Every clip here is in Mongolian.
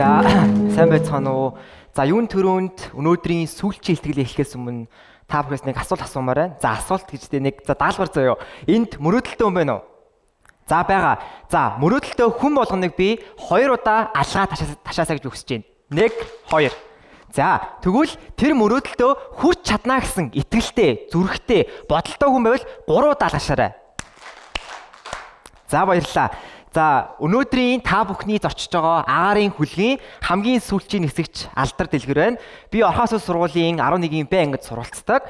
За, сайн байцгаана уу? За, юун төрөнд өнөөдрийн сүүлчийн илтгэлийг эхлэхээс өмнө та бүхнээс нэг асуулт асуумаар байна. За, асуулт гэж тэ нэг за даалгавар заяо. Энд мөрөөдөлтөй хүн байна уу? За, байгаа. За, мөрөөдөлтөй хүн болгоныг би 2 удаа алгаа ташаасаа гэж үгсэж байна. 1 2. За, тэгвэл тэр мөрөөдөлтөө хүрч чаднаа гэсэн итгэлтэй, зүрхтэй, бодолтой хүн байвал 3 удаа алгашаарай. За, баярлалаа. За, өнөөдрийн та бүхний зорчиж байгаа агаарын хүлгийн хамгийн сүүлчийн нисгч Алдар Дэлгэр байна. Би Орхоос улс сургуулийн 11-ийн Б ангид суралцдаг.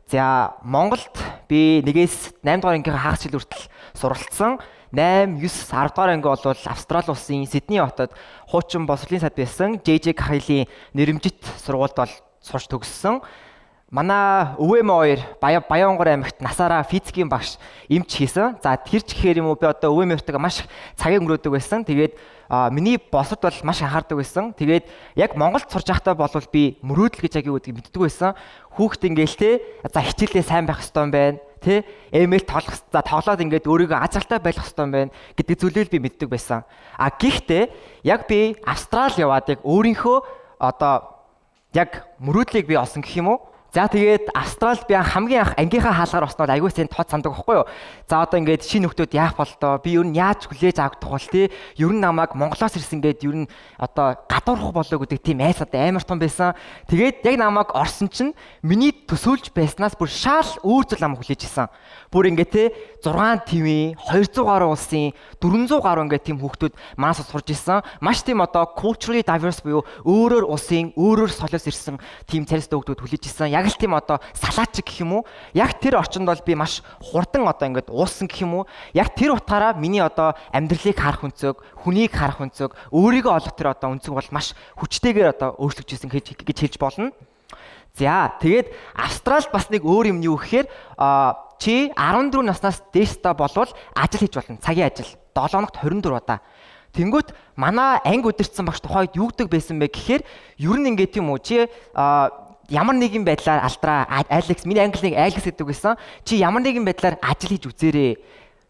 За, Монголд би 1-ээс 8 дугаар ангийн хагас жил хүртэл суралцсан. 8, 9, 10 дугаар анги бол Австрали улсын Сидней хотод хуучин боловсролын сад байсан JJ Cahill-ийн нэрэмжит сургуульд бол сурч төгссөн. Манай өвөө мөө хоёр Баянгор аймагт насаараа физикийн багш эмч хийсэн. За, тэр ч гэхээр юм уу би одоо өвөө мөртөг маш их цагийг өнгөрөөдөг байсан. Тэгээд миний босод бол маш анхаардаг байсан. Тэгээд яг Монголд сурж байхдаа бол би мөрөөдөл гэж яг юу гэдгийг мэддэг байсан. Хүүхэд ингээл те за хичээлээ сайн байх ёстой юм байна. Тэ ML тоглох за тоглоод ингээд өөрийгөө азартай байх ёстой юм байна гэдэг зүйлийг би мэддэг байсан. А гэхдээ яг би Австрали яваад яг өөрийнхөө одоо яг мөрөөдлийг би олсон гэх юм уу? За, тэгээд Австралид би хамгийн анх ангийнхаа хаалгаар осноор айгүй сайн тод сандаг байхгүй юу? За, одоо ингээд шинэ хүмүүс яах болтоо? Би ер нь яаж хүлээж авах бол те? Ер нь намайг Монголоос ирсэн гээд ер нь одоо гадуурхах болоо гэдэг тийм айц одоо амар том байсан. Тэгээд яг намайг орсон чинь миний төсөөлж байснаас бүр шал өөр зүйл намайг хүлээж исэн. Бүр ингээд те 6 твийн 200 гаруй улсын 400 гаруй ингээд тийм хүүхдүүд манаас сурж исэн. Маш тийм одоо culturally diverse буюу өөрөөр улсын өөрөөр солиос ирсэн тийм царистай хүүхдүүд хүлээж исэн. Яг л тийм одоо салаатчиг гэх юм уу? Яг тэр орчинд бол би маш хурдан одоо ингээд уусан гэх юм уу? Яг тэр утгаараа миний одоо амьдралыг харах өнцөг, хүнийг харах өнцөг, өөрийгөө олох тэр одоо өнцөг бол маш хүчтэйгээр одоо өөрчлөгдөж исэн гэж хэлж болно. За, тэгээд Австралид бас нэг өөр юм юу гэхээр чи 14 наснаас дээштэй болвол ажил хийж болно. Цагийн ажил. 7 хоногт 24 удаа. Тэнгүүт манай анги удирдсан багш тухайд юу гэдэг байсан бэ гэхээр ер нь ингээд юм уу чи ямар нэгэн байдлаар алдраа Алекс, миний англи нэг Алекс гэдэг байсан. Чи ямар нэгэн байдлаар ажил хийж үзээрэй.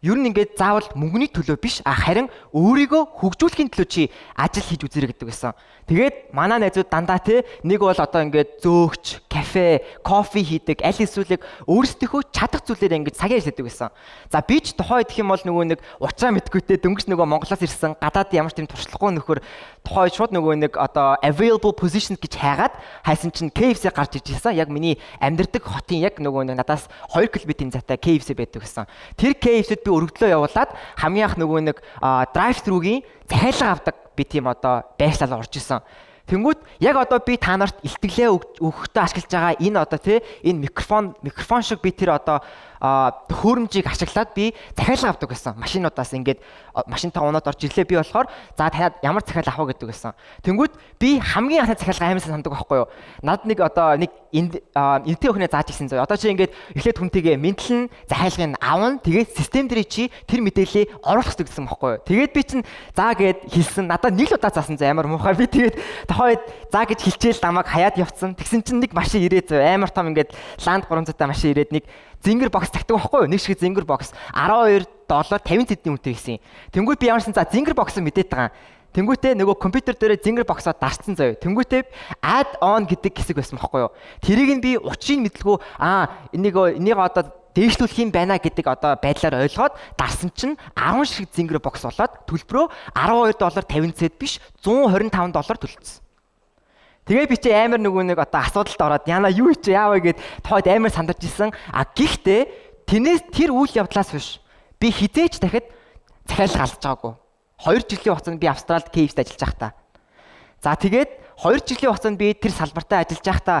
Ер нь ингээд заавал мөнгөний төлөө биш, харин өөрийгөө хөгжүүлэхийн төлөө чи ажил хийж үзээрэй гэдэг байсан. Тэгээд манай найзууд дандаа те нэг бол одоо ингээд зөөгч, кафе, кофе хийдэг, аль эсвэл өөрсдийнхөө чадах зүйлээр ингээд цагийн ажил хийдэг байсан. За, би ч тухайн үед гэх юм бол нөгөө нэг уучраа мэдгүйтэй дөнгөж нөгөө Монголоос ирсэн гадаад ямар ч тийм туршлагагүй нөхөр тухайн үед шууд нөгөө нэг одоо available position гэж хайгаад хайсан чинь KFC гарч иж ирсэн. Яг миний амьдардаг хотын яг нөгөө нэг надаас 2 км-ийн зайтай KFC байдаг гэсэн. Тэр KFC-д би өргөдлөө явуулаад хамгийн анх нөгөө нэг drive thru-гийн захиалга авдаг би тийм одоо байршлал орж исэн. Тэнгүүт яг одоо би та нарт илтгэлээ өгөхдөө ашиглаж байгаа энэ одоо тий энэ микрофон шиг би тэр одоо төхөөрөмжийг ашиглаад би захиалга авдаг байсан. Машинуудаас ингээд машинтаа унаад орж ирлээ, би болохоор за танад ямар захиалга авах вэ гэдэг байсан. Тэнгүүт би хамгийн анхны захиалга амар сайн сандаг байхгүй юу? Над нэг одоо нэг энтэй өхнөө зааж ирсэн зөө. Одоо чи ингээд эхлээд хүнтэйгээ мэдлэн захиалгыг авна. Тэгээд систем дээр чи тэр мэдээллийг оруулах хэрэгтэй гэсэн байхгүй юу? Тэгээд би чинь заа гэд хэлсэн. Надад нэг л удаа заасан зөө, амар муухай. Би тэгээд тухайн үед заа гэж хэлчихэл намайг хаяад явцсан. Тэгсэн чинь нэг машин ирээ зөө. Амар том ингээд Land 300 та машин ирээд нэг Zinger box тагтдаг байхгүй юу? Нэг шиг Zinger box 12 доллар 50 центний үнэтэй байсан. Тэнгүүт би ямарсан за Zinger box мэдээд байгаа. Тэнгүүтээ нөгөө компьютер дээр Zinger box-оо дарцсан заяа. Тэнгүүтээ add on гэдэг хэсэг байсан байхгүй юу? Тэрийг нь би учрыг мэдлгүй энийг одоо дээшлүүлэх юм байна гэдэг одоо байдлаар ойлгоод дарсан чинь 10 шиг Zinger box болоод төлбөрөө 12 доллар 50 цент биш 125 доллар төлсөн. Тэгээ би чи амар нөгөө нэг одоо асуудалд ороод яна юу чи яаваа гэд тухайд амар сандарч исэн. А гэхдээ тэрнээс тэр үйл явдлаас хойш би хизээч дахиад захиалга алдаж байгаагүй. 2 жилийн хугацаанд би Австралид KFC-д ажиллаж байхдаа. За, тэгээд 2 жилийн хугацаанд би тэр салбартаа ажиллаж байхдаа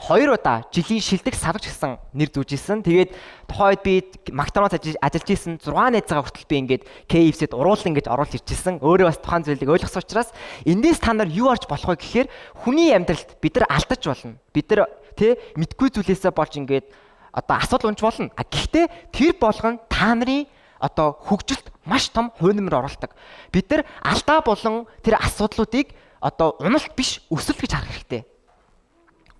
2 удаа жилийн шилдэг савж гэсэн нэр зүүж исэн. Тэгээд тухайн үед би McDonald's ажиллаж исэн 6 найзгаа хүртэл би ингээд KFC-д уруулан гэж оруулж ирж исэн. Өөрөө бас тухайн зүйлийг ойлгосон учраас эндээс та нар юу арч болох вэ гэхээр хүний амьдралд бид нар алдаж болно. Бид нар тэ мэдгүй зүйлээсээ болж ингээд одоо асуудал унж болно. А гэхдээ тэр болгон та нарын одоо хөгжилт маш том хувь нэмэр оруулдаг. Бид нар алдаа болон тэр асуудлуудыг одоо уналт биш, өсөлт гэж харах хэрэгтэй.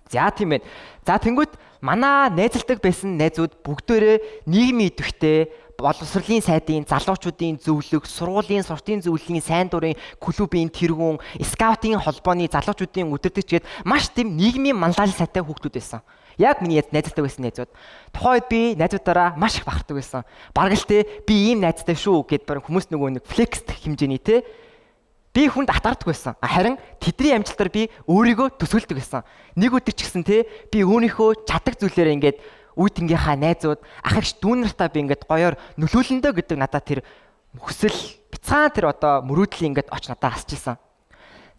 За тийм ээ. За тэнгүүт манай найзалдаг байсан найзууд бүгдээрээ нийгмийн идэвхтэй боловсролын сайдын, залуучуудын зөвлөх, сургуулийн суртын зөвлөлийн сайн дурын клубын тэргүүн, скаутын холбооны залуучуудын удирдагч гээд маш тийм нийгмийн манлайлал сайтай хүүхдүүд байсан. Яг миний найзалдаг байсан найзууд. Тухайн үед би найзуудаараа маш их бахархдаг байсан. Бараг л те би ийм найзтай шүү гэд бараг хүмүүс нөгөө нэг флекс хэмжээний те би хүнд атаардаг байсан. Харин тэдний амжилтаар би өөрийгөө төсөөлдөг байсан. Нэг өдөр ч гэсэн те би өөрийнхөө чаддаг зүйлээрээ ингээд үүднгийнхаа найзууд ах эгч дүү нартаа би ингээд гоёор нөлөөлөндөө гэдэг надад тэр хүсэл бяцхан тэр одоо мөрөөдлийн ингээд оч надад асчилсан.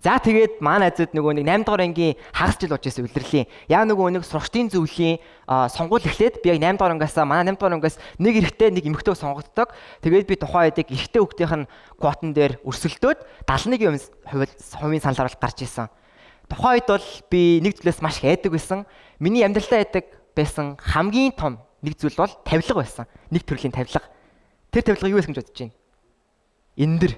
За тэгээд манай найзууд нөгөө нэг 8 дугаар ангийн хагас жил болж байсан үлрэлийн. Яг нөгөө нэг сургалтын зөвлөлийн сонгуул эхлээд би яг 8 дугаар ангиасаа манай 8 дугаар ангиас нэг эрэгтэй нэг эмэгтэй сонгогддог. Тэгээд би тухайн үед эрэгтэй хүүхдийнх нь квотон дээр өрсөлдөөд 71% хувийн саналаар бол гарч исэн. Тухайн үед бол би нэг зүйлээс маш их айдаг байсан. Миний амьдралдаа айдаг байсан хамгийн том нэг зүйл бол тавилга байсан. Нэг төрлийн тавилга. Тэр тавилга юу байсан гэж бодож байна? Эндэр.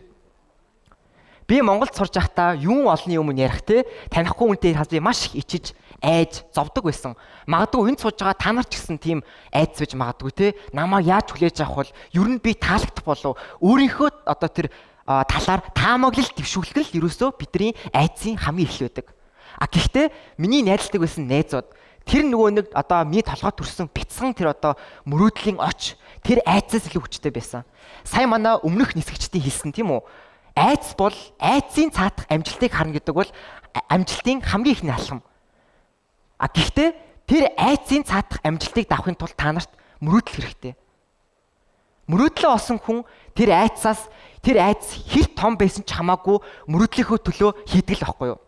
Би Монголд сурж байхдаа юун олны өмнө ярих те танихгүй хүнтэй би маш их ичиж айж зовдөг байсан. Магадгүй энд сууж байгаа та нар ч гэсэн тийм айдас байж магадгүй те. Намайг яаж хүлээж авах вэ? Ер нь би таалагдах болов? Өөрийнхөө одоо тэр талаар таамаглал дэвшүүлэх нь л ерөөсөө бидний айдсын хамгийн эхлэл байдаг. А гэхдээ миний найзалдаг байсан найзууд тэр нөгөө нэг одоо миний толгой төрсөн бяцхан тэр одоо мөрөөдлийн оч тэр айдсаас илүү хүчтэй байсан. Сая манай өмнөх нисгчдийн хэлсэн тийм үү? Айдас бол айдсын цаатах амжилтыг харна гэдэг бол амжилтын хамгийн ихний алхам. А гэхдээ тэр айдсын цаатах амжилтыг давахын тулд та нарт мөрөөдөл хэрэгтэй. Мөрөөдлөө олсон хүн тэр айдсаас тэр айдас хэр том байсан ч хамаагүй мөрөөдлийнхөө төлөө хийдэг л байхгүй юу?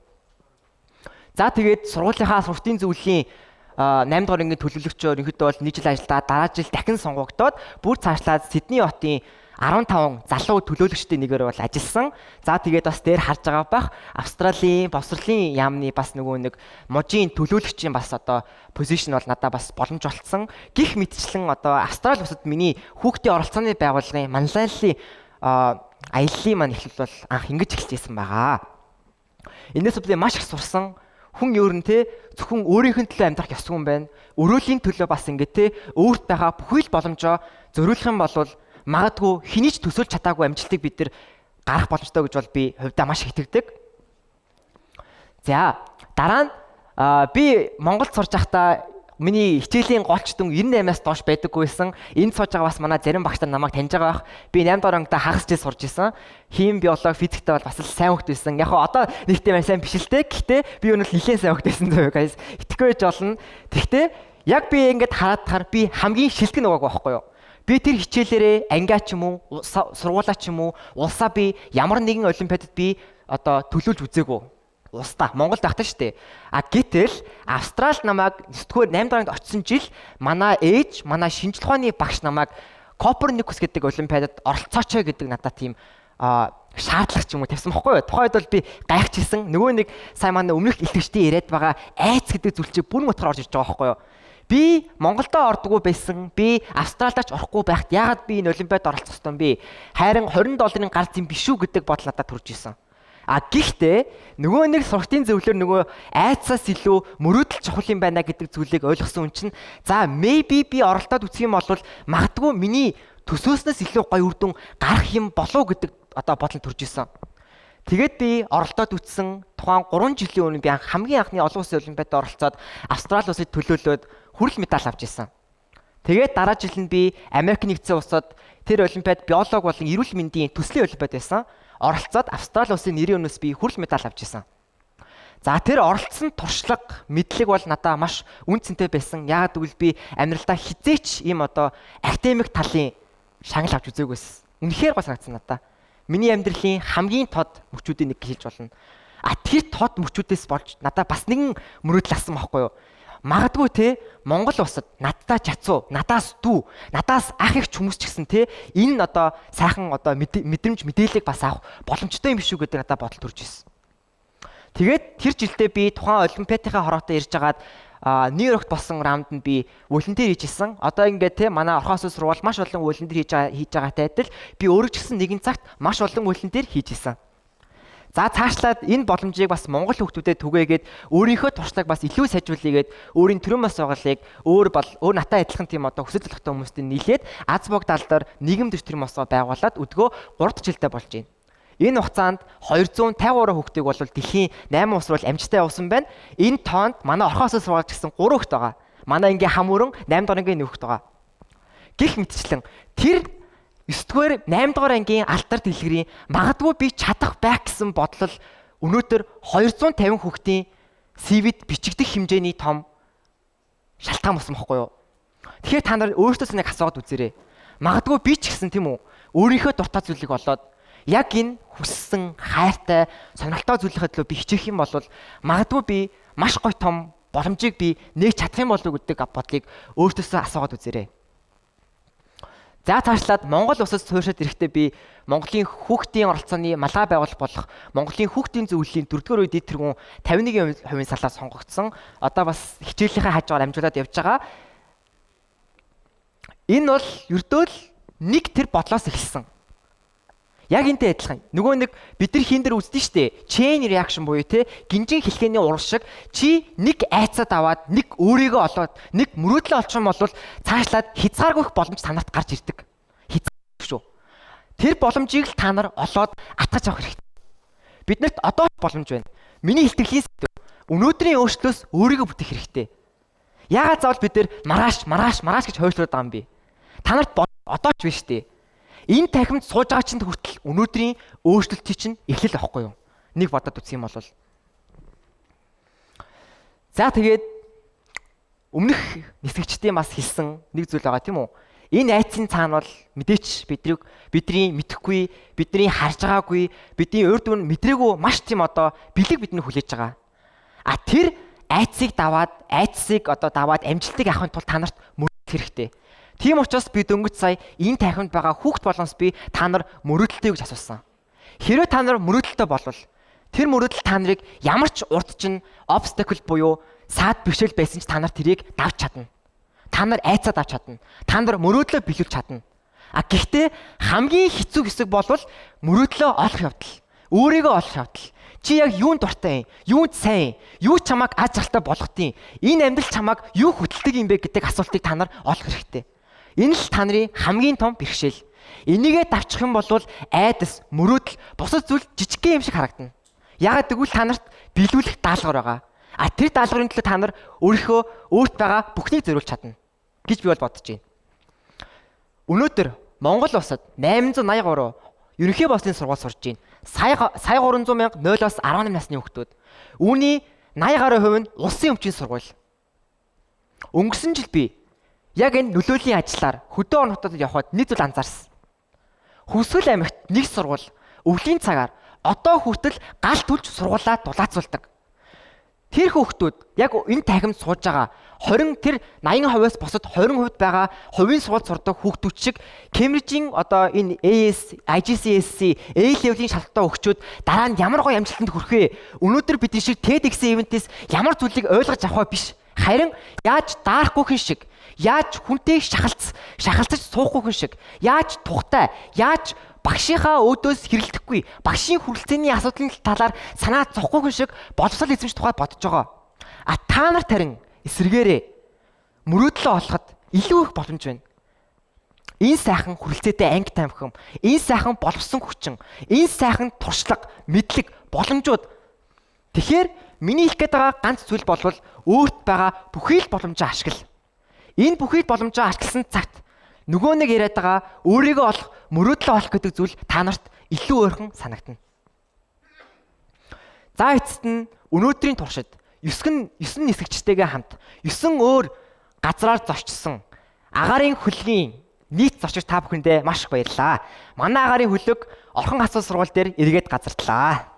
За тэгээд сургуулийнхаа сургалтын зөвлөлийн 8 дугаар ангийн төлөөлөгчөөр ерөнхийдөө бол нэг жил ажиллаад дараа жил дахин сонгогдоод бүр цаашлаад Сидней хотын 15 залуу төлөөлөгчдийн нэгээр бол ажилласан. За тэгээд бас дээр харж байгаа бах Австралийн боловсролын яамны бас нөгөө нэг мужийн төлөөлөгчийн бас одоо позишн бол надад бас боломж олцсон. Гэх мэтчлэн одоо Австрали улсад миний хүүхдийн оролцооны байгууллагын манлайллын аяллаа маань эхлэл бол анх ингэж эхэлж байсан байгаа. Энээс би маш их сурсан. Хүн ер нь те зөвхөн өөрийнх нь төлөө амьдрах ёсгүй юм байна. Өрөөлийн төлөө бас ингэ те өөрт байгаа бүхий л боломжоо зориулах юм бол магадгүй хэний ч төсөөлж чадаагүй амжилтыг бид нар гарах боломжтой гэж бол би хувьдаа маш их итгэдэг. За дараа нь би Монголд сурж байхдаа миний хичээлийн голч дүн 98-аас доош байдаггүй байсан. Энд сууж байгаа бас манай зарим багш нар намайг таньж байгаа бах. Би 8 дугаар ангидаа хагас жил сурж исэн. Хим, биологи, физиктэй бол бас л сайн хөлт байсан. Яг одоо нэг тийм сайн биш л дээ. Гэхдээ би өнөө нэлээд сайн хөлт байсан зөө guys. Итгэхгүй байж болно. Тэгэхдээ яг би ингээд хараад тахаар би хамгийн шилдэг нь угаагүй байхгүй юу? Би тэр хичээлээрээ ангиа ч юм уу, сургуулаа ч юм уу, улсаа би ямар нэгэн олимпиадад би одоо төлөөлж үзээгүй. Улсдаа Монголд байхдаа шүү дээ. А гэтэл Австралид намайг 9-р 8 дугаар ангид очсон жил манай ээж, манай шинжлэх ухааны багш намайг Коперникус гэдэг олимпиадад оролцооч гэдэг надад тийм шаардлага ч юм уу тавьсан бохгүй юу. Тухайн үед бол би гайхчихсан. Нөгөө нэг сайн манай өмнөх илтгэгчдийн яриад байгаа айц гэдэг зүйл чинь бүрэн утгаар орж ирж байгаа бохгүй юу. Би Монголдо ордгоо байсан. Би Австралиач орохгүй байхад яагаад би энэ олимпиад оролцох ёстой юм бэ? Харин 20 долларын гарц юм биш үү гэдэг бодол надад төрж исэн. А гэхдээ нөгөө нэг сургалтын зөвлөөр нөгөө айцаас илүү мөрөөдөл чухал юм байна гэдэг зүйлийг ойлгосон хүн чинь за maybe би оролдоод үзэх юм бол магадгүй миний төсөөснөөс илүү гоё үр дүн гарах юм болов гэдэг одоо бодол төрж исэн. Тэгээд би оролдоод үтсэн. Тухайн 3 жилийн өмнө би хамгийн анхны олон улсын олимпиадад оролцоод Австрали улсыг төлөөлөөд хүрэл медаль авч исэн. Тэгээд дараа жил нь би Америк нэгдсэн улсад тэр олимпиад биолог болон эрүүл мэндийн төслийн олимпиад байсан. Оролцоод Австрали улсын нэрийн өнөөс би хүрэл медаль авч исэн. За тэр оролцсон туршлага, мэдлэг бол надаа маш үн цэнтэй байсан. Яагаад гэвэл би амьдралдаа хизээч ийм одоо академик талын шагнал авч үзээгүйсэн. Үнэхээр гоо санагдсан надаа. Миний амьдралын хамгийн тод мөчүүдийн нэг гэж хэлж болно. А тэр тод мөчүүдээс болж надаа бас нэгэн мөрөөдөл ассан байхгүй юу? Магадгүй те Монгол улсад надтай чацуу, надаас дүү, надаас ах их ч хүмүүс ч гэсэн те энэ одоо сайхан одоо мэдрэмж мэдээллийг бас авах боломжтой юм биш үү гэдэг надад бодол төрж ирсэн. Тэгээд тэр жилдээ би тухайн олимпиадынхаа хороотой ирж агаад Нью-Йоркт болсон раунд нь би волонтер хийж исэн. Одоо ингээд те манай Орхон сургууль маш олон волонтер хийж байгаатай адил би өөрөө ч гэсэн нэгэн цагт маш олон волонтер хийж исэн. За цаашлаад энэ боломжийг бас Монгол хүүхдүүдэд түгээгээд өөрийнхөө туршлагыг бас илүү сайжруулъя гээд өөрийн төрийн бас байгууллагыг өөр бол өөр натаа адилхан тийм одоо хүсэл зорилготой хүмүүстэй нийлээд Аз богд алдар нийгэм дэвш төрийн босгоо байгуулад өдгөө 3 дахь жилдээ болж байна. Энэ хугацаанд 253 хүүхдийг бол дэлхийн 8 улс руу амжилттай явуулсан байна. Энэ тоонд манай Орхон улсаас сургуулж гисэн 3 хүүхд байгаа. Манай ангийн хам өрөн 8 дугаар ангийн 1 хүүхд байгаа. Гэх мэтчлэн тэр 9 дугаар 8 дугаар ангийн алдар дэлгэрийн магадгүй би чадах байх гэсэн бодлол өнөөдөр 250 хүүхдийн CV-д бичигдэх хэмжээний том шалтгаан болсон бохгүй юу? Тэгэхээр та нар өөрсдөөс нэг асууад үзээрэй. Магадгүй би ч гэсэн тийм үү өөрийнхөө дуртай зүйлийг олоод яг энэ хүссэн хайртай сонирхолтой зүйлийнхээ төлөө би хичээх юм бол магадгүй би маш гоё том боломжийг би нээж чадах юм болов уу гэдэг бодлыг өөртөөсөө асуугаад үзээрэй. За цаашлаад Монгол улсад суурьшаад ирэхдээ би Монголын хүүхдийн оролцооны малгай байгууллага болох Монголын хүүхдийн зөвлөлийн 4-р үе дэд тэргүүн 51% салаар сонгогдсон. Одоо бас хичээлийнхээ хажуугаар амжуулаад явж байгаа. Энэ бол ердөө л нэг тэр бодлоос эхэлсэн. Яг энтэй адилхан. Нөгөө нэг бид нар хин дээр үздэг штэ. Chain reaction буюу те гинжин хэлхээний урал шиг чи нэг айцаад аваад нэг өөрийгөө олоод нэг мөрөөдлөө олчих юм бол цаашлаад хязгааргүй их боломж танарт гарч ирдэг. Хязгааргүй шүү. Тэр боломжийг л та нар олоод атгаж авах хэрэгтэй. Биднэрт одоо боломж байна. Миний илтгэлийн сэдэв өнөөдрийн өөрчлөлөөс өөрийгөө бүтээх хэрэгтэй. Яагаад заавал бид нар маргааш маргааш маргааш гэж хойшлоод байгаа юм бэ? Та нарт одоо ч биш штэ. Энэ танхимд сууж байгаа чинь хүртэл өнөөдрийн өөрчлөлтийн чинь эхлэл байхгүй юу? Нэг бодоод үзэх юм бол. За тэгээд өмнөх нисгэгчдийн бас хэлсэн нэг зүйл байгаа тийм үү? Энэ айцын цаана бол мэдээч бидний мэдэхгүй, бидний харж байгаагүй, бидний урд өмнө мэдрээгүй маш тийм одоо бэлэг бидний хүлээж байгаа. А тэр айцыг даваад, айцыг одоо даваад амжилтыг авахын тулд та нарт мөрөдөх хэрэгтэй. Тийм учраас би дөнгөж сая энэ танхимд байгаа хүүхд болгоноос би та нар мөрөөдөлтэй гэж асуусан. Хэрвээ та нар мөрөөдөлтэй болвол тэр мөрөөдөл та нарыг ямар ч урд чинь obstacle буюу саад бэрхшээл байсан ч та нар тэрийг давж чадна. Та нар айцаа давж чадна. Та нар мөрөөдлөө биелүүлж чадна. А гэхдээ хамгийн хэцүү хэсэг болвол мөрөөдлөө олох явдал. Өөрийгөө олох явдал. Чи яг юунд дуртай юм? Юунд сайн юм? Юу чамайг аз жаргалтай болгох юм? Энэ амьдрал чамайг юу хөдөлдөг юм бэ гэдэг асуултыг та нар олох хэрэгтэй. Энэ л та нарын хамгийн том бэрхшээл. Энийгээ давчих юм бол айдас, мөрөөдөл, бусад зүйл жижигхэн юм шиг харагдана. Яагаад гэвэл та нарт биелүүлэх даалгавар байгаа. А тэр даалгаврын төлөө та нар өөрийнхөө өөрт байгаа бүхнийг зориулж чадна гэж би бол бодож байна. Өнөөдөр Монгол улсад 883 ерөнхий бослын сургууль сурж байна. Сая 300 мянга 0-оос 18 насны хүүхдүүд. Үүний 80 гаруй хувь нь улсын өмчийн сургууль. Өнгөрсөн жил би яг энэ нөлөөлийн ажиллаар хөдөө орон нутгад явхад нэг зүйл анзаарсан. Хөвсгөл аймагт нэг сургууль өвлийн цагаар одоо хүртэл гал түлж сургуулаа дулаацуулдаг. Тэр хүүхдүүд яг энэ танхимд сууж байгаа 20 тэр 80%-аас бусад 20% байгаа хувийн сургуульд сурдаг хүүхдүүд шиг Кембрижийн одоо энэ AS, IGCSE, A level-ийн шалгалтаа өгчөөд дараа нь ямар гоё амжилтанд хүрэх вэ? Өнөөдөр бидний шиг TEDx event-ээс ямар зүйлийг ойлгож авах вэ биш. Харин яаж даарахгүй хүн шиг, яаж хүнтэй шахалцаж суухгүй хүн шиг, яаж тухтай, яаж багшийнхаа өөдөөс хэрэлдэхгүй, багшийн хүрэлцээний асуудлын талаар санаа зовхгүй хүн шиг боловсрол эзэмш тухай бодож байгаа. А та нарт харин эсрэгээрээ мөрөөдлөө олоход илүү их боломж байна. Энэ сайхан хүрэлцээтэй анги тамхи, энэ сайхан боловсон хүчин, энэ сайхан туршлага, мэдлэг, боломжууд. Тэгэхээр миний хэлэх гээд байгаа ганц зүйл болвол өөрт байгаа бүхий л боломжоо ашигла. Энэ бүхий л боломжоо ашигласан цагт нөгөө нэг яриад байгаа өөрийгөө олох, мөрөөдлөө олох гэдэг зүйл та нарт илүү ойрхон санагдана. За эцэст нь өнөөдрийн туршид 9 нисгэгчтэйгээ хамт 9 өөр газраар зорчсон агаарын хөлгийн нийт зорчигч та бүхэндээ маш их баярлалаа. Манай агаарын хөлөг Орхон хасуу сургууль дээр эргээд газартлаа.